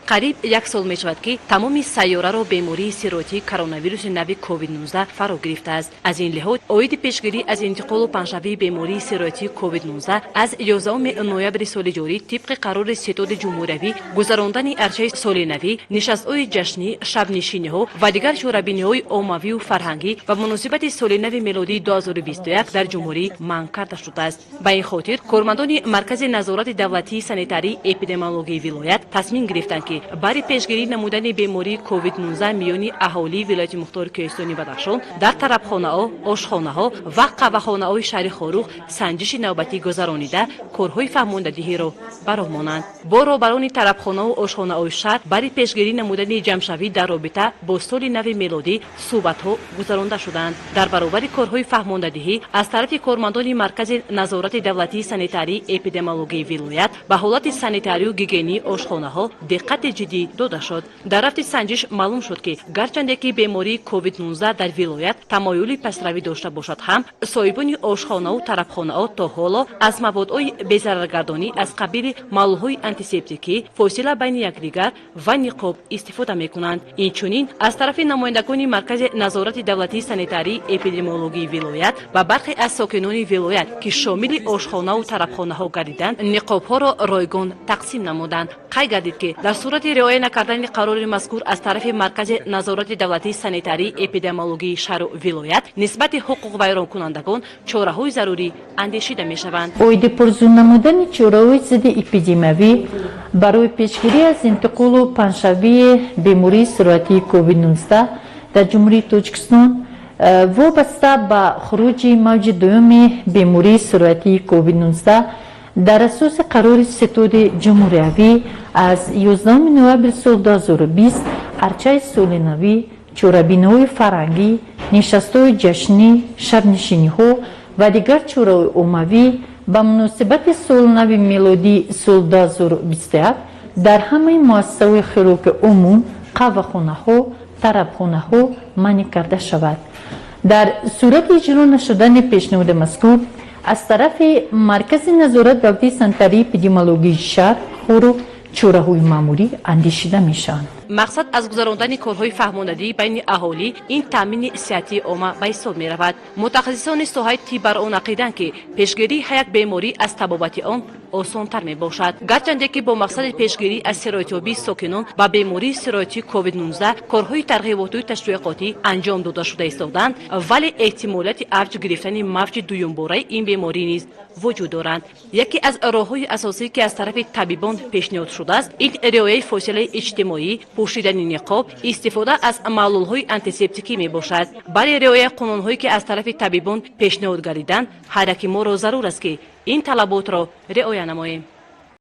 Қариб як сол мешавад, ки тамоми сайёраро бемории сироятии коронавируси нави COVID-19 фаро гирифтааст. Аз ин лиҳоз, оиди пешгирӣ аз интиқолу паҳншавии бемории сироятии COVID-19 аз 11 ноябри соли ҷорӣ тибқи қарори Ситоди ҷумҳуриявӣ гузарондани арчаи соли навӣ, нишастҳои ҷашнӣ, шабнишиниҳо ва дигар чорабиниҳои оммавию фарҳангӣ ба муносибати соли нави мелодии 2021 дар ҷумҳурӣ манъ карда шудааст. Ба ин хотир кормандони Маркази назорати давлатии санитарии эпидемиологияи вилоят тасмим гирифтанд, ки барои пешгирӣ намудани бемории COVID-19 миёни аҳолии вилояти мухтори Кӯҳистони Бадахшон дар тарабхонаҳо, ошхонаҳо ва қаҳвахонаҳои шаҳри Хоруғ санҷиши навбатӣ гузаронида, корҳои фаҳмондадиҳиро ба роҳ монанд. Бо роҳбарони тарабхонаву ошхонаҳои шаҳр барои пешгирӣ намудани ҷамъшавӣ дар робита бо соли нави мелодӣ суҳбатҳо гузаронда шуданд. Дар баробари корҳои фаҳмондадиҳӣ аз тарафи кормандони Маркази назорати давлатии санитарии эпидемиологияи вилоят ба ҳолати санитарию гигиении ошхонаҳо диққати ҷиддӣ дода шуд. Дар рафти санҷиш маълум шуд, ки гарчанде ки бемории COVID-19 дар вилоят тамоюли пастравӣ дошта бошад ҳам, соҳибони ошхонаву тарабхонаҳо то ҳоло аз маводҳои безараргардонӣ аз қабили маҳлулҳои антисептикӣ, фосила байни якдигар ва ниқоб истифода мекунанд. Инчунин аз тарафи намояндагони Маркази назорати давлатии санитарии эпидемиологияи вилоят ба бархе аз сокинони вилоят, ки шомили ошхонаву тарабхонаҳо гардиданд, ниқобҳоро ройгон тақсим намуданд. Қайд гардид, ки дар сурати риоя накардани қарори мазкур аз тарафи Маркази назорати давлатии санитарии эпидемиологияи шаҳру вилоят нисбати ҳуқуқвайронкунандагон чораҳои зарурӣ андешида мешаванд. Оиди пурзӯр намудани чораҳои зидди эпидемиявӣ барои пешгирӣ аз интиқолу паҳншавии бемории сироятии COVID-19 дар Ҷумҳурии Тоҷикистон вобаста ба хуруҷи мавҷи дуюми бемории сироятии COVID-19 дар асоси қарори Ситоди ҷумҳуриявӣ аз 11 ноябри соли 2020 арчаи соли навӣ, чорабиниҳои фарҳангӣ, нишастҳои ҷашнӣ, шабнишиниҳо ва дигар чораҳои оммавӣ ба муносибати соли нави мелодии соли 2021 дар ҳамаи муассисаҳои хӯроки умум, қаҳвахонаҳо, тарабхонаҳо манъ карда шавад. Дар сурати иҷро нашудани пешниҳоди мазкур аз тарафи Маркази назорат давлатии санитарии эпидемиологияи шаҳр Хоруғ чораҳои маъмурӣ андешида мешаванд. Мақсад аз гузарондани корҳои фаҳмондадиҳӣ байни аҳолӣ ин таъмини сиҳатии омма ба ҳисоб меравад. Мутахассисони соҳаи тиб бар он ақиданд, ки пешгирии ҳар як беморӣ аз табобати он осонтар мебошад. Гарчанде ки бо мақсади пешгирӣ аз сироятёбии сокинон ба бемории сироятии COVID-19 корҳои тарғиботию ташвиқотӣ анҷом дода шуда истодаанд, вале эҳтимолияти авҷ гирифтани мавҷи дуюмбораи ин беморӣ низ вуҷуд доранд. Яке аз роҳҳои асосӣ, ки аз тарафи табибон пешниҳод шудааст, ин риояи фосилаи иҷтимоӣ, пӯшидани ниқоб, истифода аз маҳлулҳои антисептикӣ мебошад. Барои риояи қонунҳое, ки аз тарафи табибон пешниҳод гардиданд, ҳар яки моро зарур аст, ки ин талаботро риоя намоем.